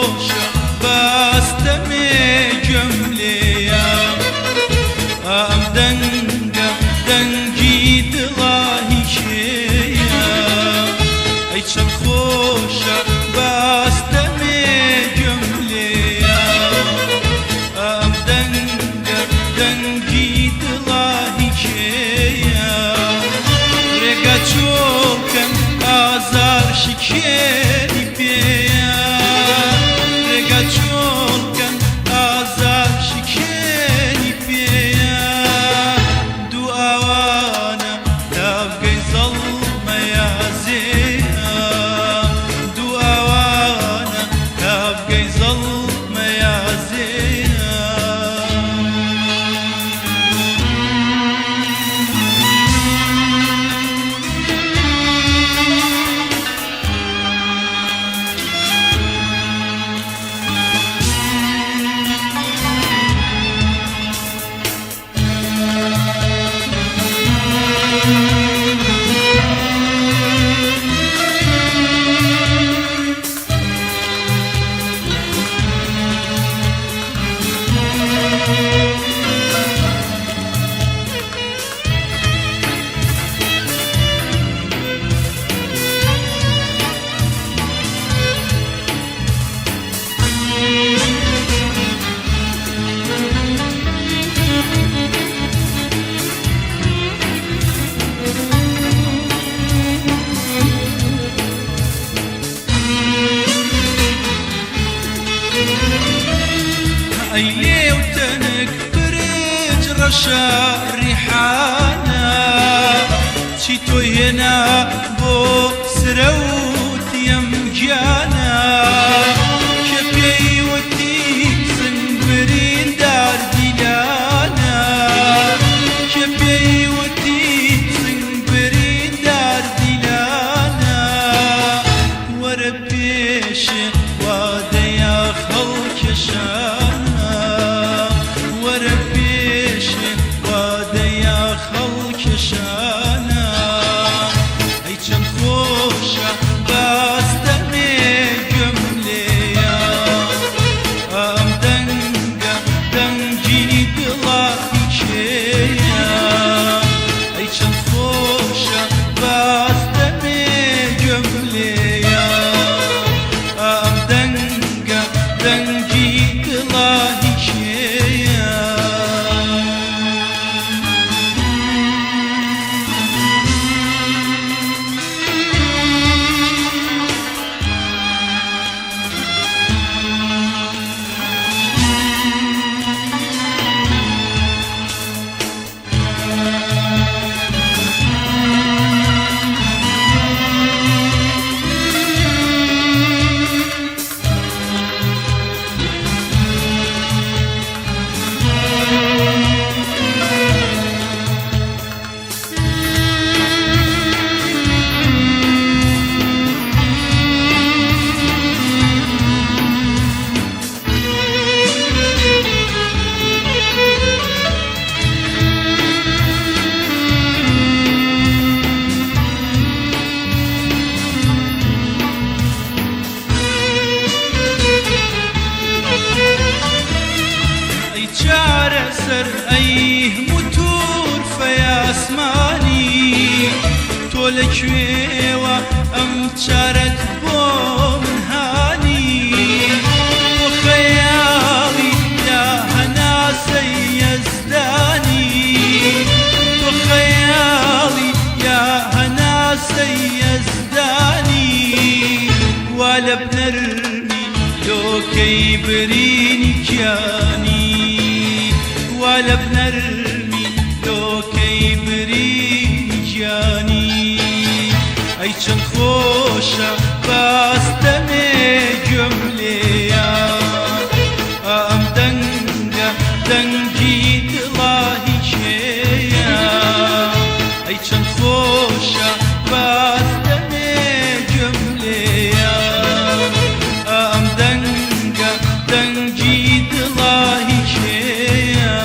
خۆشە باستەمێ گوێم لێیە. ئەم دەنگە دەنگی دڵاهی کێیە؟ ئەی چەند خۆشە باستەمێ گوێم لێیە. ئەم دەنگە دەنگی دڵاهی کێیە؟ ڕێگا چۆڵکەن ئازار شکێنی پێیە. ڕێگا چۆڵکەن ئازار شکێنی پێیە. دوو ئاوانە تاڤگەی زەڵمەیا زێیە. دوو ئاوانە تاڤگەی زەڵمەیا زێیە. ئەی لێو تەنک پرچ ڕەشە ڕیحانە، چی تۆی هێنا بۆ سرەوتیم گیانە؟ کە پێی وتی سنگ بریندار دیلانە، کە پێی وتی سنگ بریندار دیلانە. وەرە پێشێ وادەیا خەڵکێشانە، وەرە پێشێ وادەیا خەڵکێشانە. ئەی چەند خۆشە باستەمێ گوێم لێیە. ئەم دەنگە دەنگی دڵاهی کێیە؟ ئەی چەند خۆشە باستەمێ گوێم لێیە. ئەم دەنگە دەنگی دڵاهی کێیە؟ ئەی چارەسەر ئەی موتور فەیاسمانی، تۆ لەکوێوە ئەم چارەت بۆ من هانی؟ بۆ خەیاڵی یا هەناسەی یەزدانی، تۆ خەیاڵی یا هەناسەی یەزدانی. وا لە بنەرمی لۆکەی برینی گیانی، وا لە بنەرمی لۆکەی برینی گیانی. ئەی چەند خۆشە باستەمێ گوێم لێیە. ئەم دەنگە دەنگی دڵاهی کێیە؟ ئەی چەند خۆشە باستەمێ گوێم لێیە. ئەم دەنگە دەنگی دڵاهی کێیە؟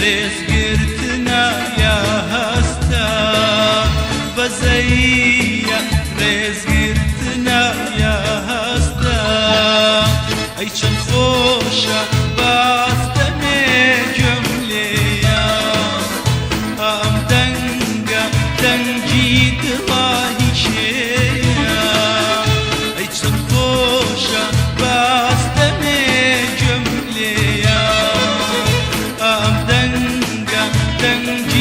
ڕێزگرتنە یا هەستە بەزەییە ڕێزگرتنە یا هەستە ئەی چەند خۆشە باس دەمێ گوێم لێیە ئەم دەنگە دەنگی دڵاهی کێیە ئەی چەند خۆشە باس دەمێ گوێم لێیە ئەم دەنگە دەنگی.